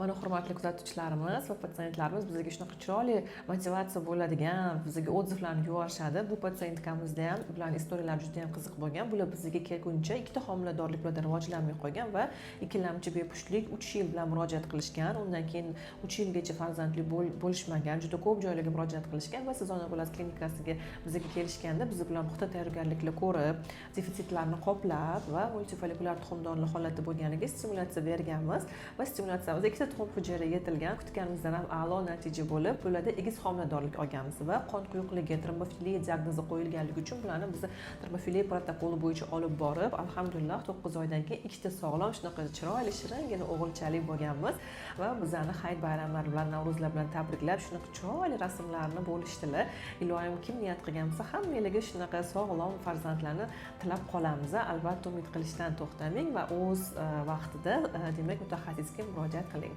Mana, hurmatli kuzatuvchilarimiz va patsientlarimiz bizga shunaqa chiroyli motivatsiya bo'ladigan bizga отзыв larni yuborishadi. Bu пациентка mizda ham bularni история lari juda yam qiziq bo'lgan. Bular bizga kelguncha ikkita homiladorlik bularda rivojlanmay qolgan va ikkilamchi bepushtlik 3 yil bilan murojaat qilishgan. Undan keyin 3 yilgacha farzandli bo'lishmagan, juda ko'p joylarga murojaat qilishgan va siz ona bolasi klinikasiga bizga kelishganda, biz bilan puxta tayyorgarliklar ko'rib, defitsitlarni qoplab va multifollikulyar tuxumdonli holati bo'lganiga stimulyatsiya berganmiz va stimulyatsiyamizda ikkita tuxum hujayra yetilgan. Kutganimizdan ham a'lo natija bo'lib, bularda egiz homiladorlik olganmiz va qon quyuqligi, trombofiliya diagnozi qo'yilganligi uchun bularni biz trombofiliya protokoli bo'yicha olib borib, alhamdulillah, 9 oydan keyin ikkita sog'lom, shunaqa chiroyli, shiringina o'g'ilchali bo'lganmiz va bizani hayit bayramlari bilan, Navro'zlar bilan tabriklab, shunaqa chiroyli rasmlarni bo'lishdilar. Iloyim, kim niyat qilgan bo'lsa, hammanglarga shunaqa sog'lom farzandlarni tilab qolamiz. Albatta, umid qilishdan to'xtamang va o'z vaqtida, demak, mutaxassisga murojaat qiling.